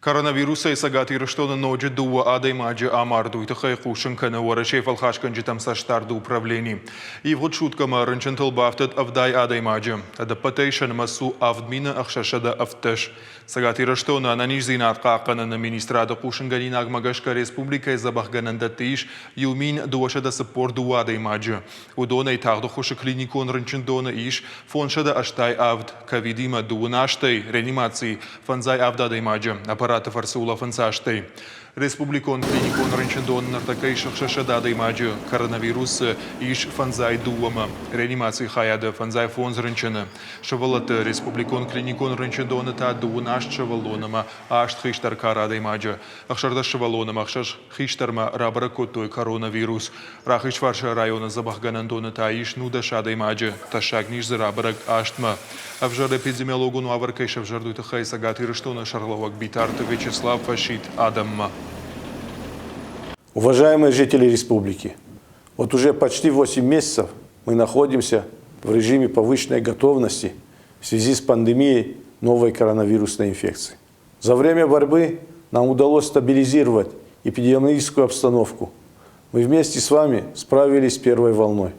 Коронавирусӕй Цӕгат Ирыстоны ноджы дыууӕ адӕймаджы амард, уый тыххӕй хъусын кӕны Уӕрӕсейы фӕлхасгӕнджытӕм цӕстдарды управлени. Ивгъуыд суткӕмӕ рынчынтыл бафтыд 70 адӕймаджы. Ӕдӕппӕтӕй сӕ нымӕц у 7617. Цӕгат Ирыстоны ӕнӕниздзинад хъахъхъӕныны министрады хъусынгӕнинагмӕ гӕсгӕ республикӕйы дзӕбӕхгӕнӕндӕтты ис 1242 адӕймаджы. Уыдонӕй тагъд ӕххуысы клиникон рынчындоны ис 587, ковидимӕ дыууын азтӕй, реанимацийы фӕндзай авд адӕймаджы, аппараты фӕрцы улӕфынц азтӕй. Республикон клиникон рынчындоны ныртӕккӕ ис 600 адӕймаджы, коронавирусы ис фӕндзай дыууӕмӕ, реанимацийы хайады фӕндзай фондз рынчыны. Сывӕллӕтты республикон клиникон рынчындоны та дыууын аст сывӕллон ӕмӕ аст хистӕр кары адӕймаджы. 16 сывӕллон ӕмӕ ӕхсӕз хистӕрмӕ рабӕрӕг кодтой коронавирус. Рахизфарсы районы дзӕбӕхгӕнӕндоны та ис 19 адӕймаджы, тӕссаг низ дзы рабӕрӕг астмӕ. Ӕвзӕр эпидемиологон уавӕр кӕй сӕвзӕрд, уый тыххӕй Цӕгат Ирыстоны сӕргълӕууӕг Битарты Вячеслав фӕсидт адӕммӕ. Уважаемые жители республики, вот уже почти 8 месяцев мы находимся в режиме повышенной готовности в связи с пандемией новой коронавирусной инфекции. За время борьбы нам удалось стабилизировать эпидемиологическую обстановку. Мы вместе с вами справились с первой волной.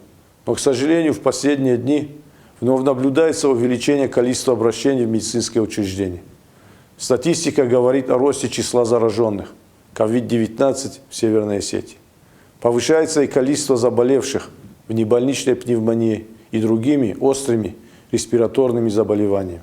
Но, к сожалению, в последние дни вновь наблюдается увеличение количества обращений в медицинские учреждения. Статистика говорит о росте числа зараженных COVID-19 в Северной Осетии. Повышается и количество заболевших внебольничной пневмонией и другими острыми респираторными заболеваниями.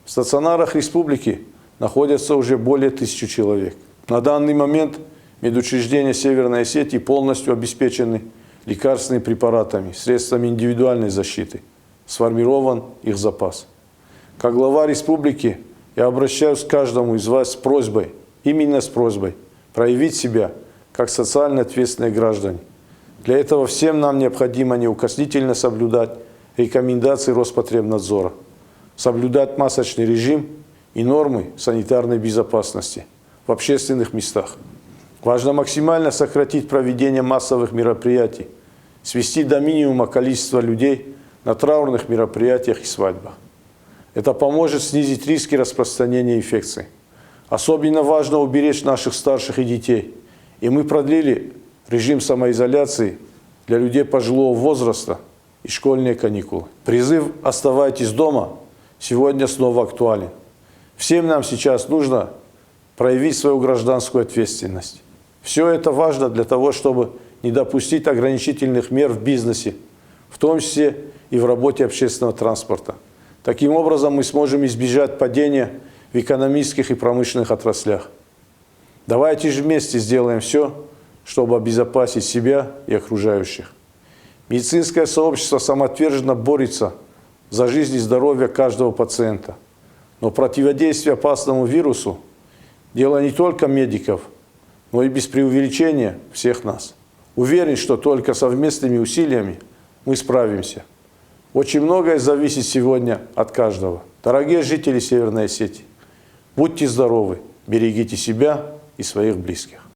В стационарах республики находятся уже более 1000 человек. На данный момент медучреждения Северной Осетии полностью обеспечены лекарственными препаратами, средствами индивидуальной защиты. Сформирован их запас. Как глава республики я обращаюсь к каждому из вас с просьбой, именно с просьбой, проявить себя как социально ответственные граждане. Для этого всем нам необходимо неукоснительно соблюдать рекомендации Роспотребнадзора, соблюдать масочный режим и нормы санитарной безопасности в общественных местах. Важно максимально сократить проведение массовых мероприятий, свести до минимума количество людей на траурных мероприятиях и свадьбах. Это поможет снизить риски распространения инфекции. Особенно важно уберечь наших старших и детей. И мы продлили режим самоизоляции для людей пожилого возраста и школьные каникулы. Призыв «Оставайтесь дома» сегодня снова актуален. Всем нам сейчас нужно проявить свою гражданскую ответственность. Все это важно для того, чтобы не допустить ограничительных мер в бизнесе, в том числе и в работе общественного транспорта. Таким образом, мы сможем избежать падения в экономических и промышленных отраслях. Давайте же вместе сделаем все, чтобы обезопасить себя и окружающих. Медицинское сообщество самоотверженно борется за жизнь и здоровье каждого пациента. Но противодействие опасному вирусу – дело не только медиков, но и без преувеличения всех нас. Уверен, что только совместными усилиями мы справимся. Очень многое зависит сегодня от каждого. Дорогие жители Северной Осетии, будьте здоровы, берегите себя и своих близких.